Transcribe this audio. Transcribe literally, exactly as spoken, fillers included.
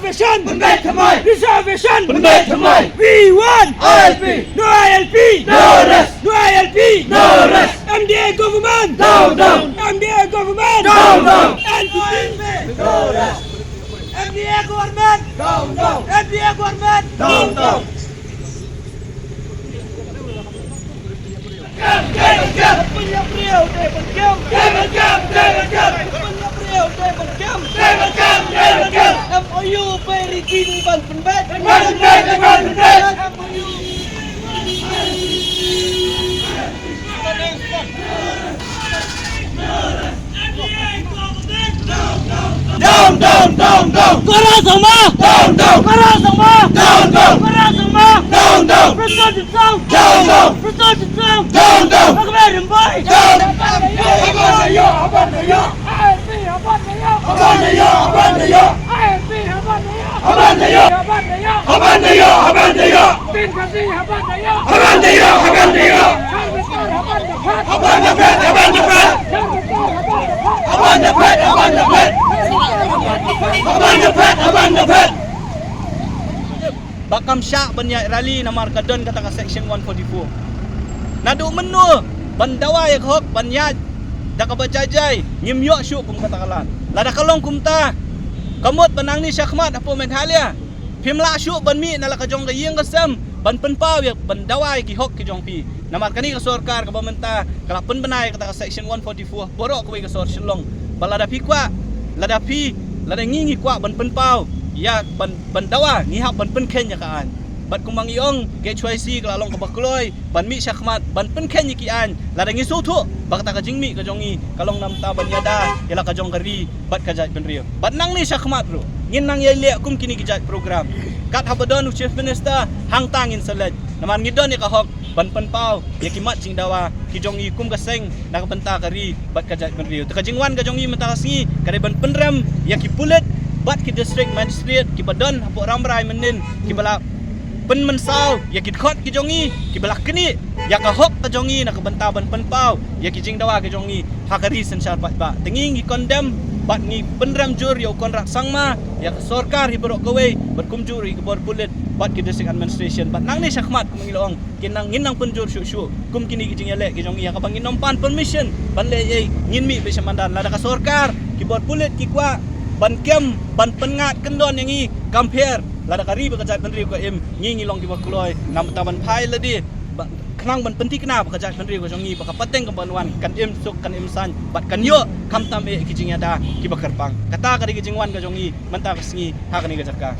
Reservation! Pynbeit thymmai! Reservation! Pynbeit thymmai! We want! I L P! No I L P! No rest! No I L P! No rest! M D A government! Down, down! M D A government! Down, down! N P P! No rest! M D A government! Down, down! M D A government! Down, down! M O U pyrshah ban pynbeit. Down, down, down, down. Kara Sangma. Down, down. Kara Sangma. Down, down. Kara Sangma. Down, down. Prasad Sangma. Down, down. Prasad Sangma. Down, down. Down, down. Haban na yo, haban na yo. I L P haban na yo. Haban na yo, haban na yo. I L P haban na yo. Haban na yo. Haban na yo. Haban na yo, haban na yo. Haban na yo, haban na yo. Haban na phet, haban na phet. Haban na phet, haban na phet. Haban na phet, haban na phet. Ba kam shah ban ïaid rally namar ka don kata ka section one forty-four. Naduh mynno ban dawa ïa ka hok ban ïaid da kaba jai jai, ngim ïoh shuh kum kata ka lad. Lada ka long kumta, ka mut ba nangne shakhmat hapoh Meghalaya phim lah shuh ban mih na la ka jong ka ïing ka sem ban pynpaw ïa, ban dawa ïa ki hok ki jong phi. Namar kane ka sorkar kaba mynta ka la pynbna ïa kata ka section one forty-four baroh kawei ka sor Shillong. Ba lada phi kwah, lada phi, lada ngi ngi kwah ban pynpaw ïa, ban, ban dawa, ngi hap ban pynkheiñ ïa ka aiñ. Bad kumba ngi ong, ka H Y C ka la long kaba kloi ban mih shakhmat ban pynkheiñ ïa ki aiñ. Lada ngi sngewthuh ba kata ka jingmih ka jong ngi ka long namar ban ïada ïa la ka jong ka ri bad ka jaitbynriew. Bad nangne shakhmat ruh ngin nang ïai leh kum kine ki jait program. Kat haba don u Chief Minister, hangta ngin sa leit. Namar ngi don ïa ka hok ban pynpaw ïa ki mat jingdawa ki jong ngi kum ka seng na ka bynta ka ri bad ka jaitbynriew. Te ka jingwan ka jong ngi mynta ka sngi ka dei ban pynrem ïa ki pulit bad ki district magistrate kiba don hapoh Rambrai mynnin, kiba la pynmynsaw ïa ki dkhot ki jong ngi, kiba la knieh ïa ka hok ka jong ngi na ka bynta ban pynpaw ïa ki jingdawa ki jong ngi ha ka ri synshar paidbah. Te ngi ngi condemn bad ngi pynrem jur ïa u Conrad Sangma, ïa ka sorkar hi baroh kawei, bad kumjuh ruh ïa ki bor pulit bad ki district administration. Bad nangne shakhmat, kumba ngi la ong, kin nang, ngin nang pynjur shuh shuh kum kine ki jingïaleh ki jong ngi, ïa kaba ngin ym pan permission ban leh ei ei. Ngin mih beit sha madan. Lada ka sorkar, ki bor pulit ki kwah ban kem, ban pynngat kyndon ïa ngi, kam pher. Lada ka ri bad ka jaitbynriew ka im, ngi ngi long kiba kloi namar ban phai lade, ba, khnang ban pynthikna ba ka jaitbynriew ka jong ngi ba ka pateng kaban wan kan im suk, kan im saiñ bad kan ïoh khamtam eh ki jingïada kiba kyrpang. Kata ka dei ka jingwan ka jong ngi mynta ka sngi ha kane ka jaka.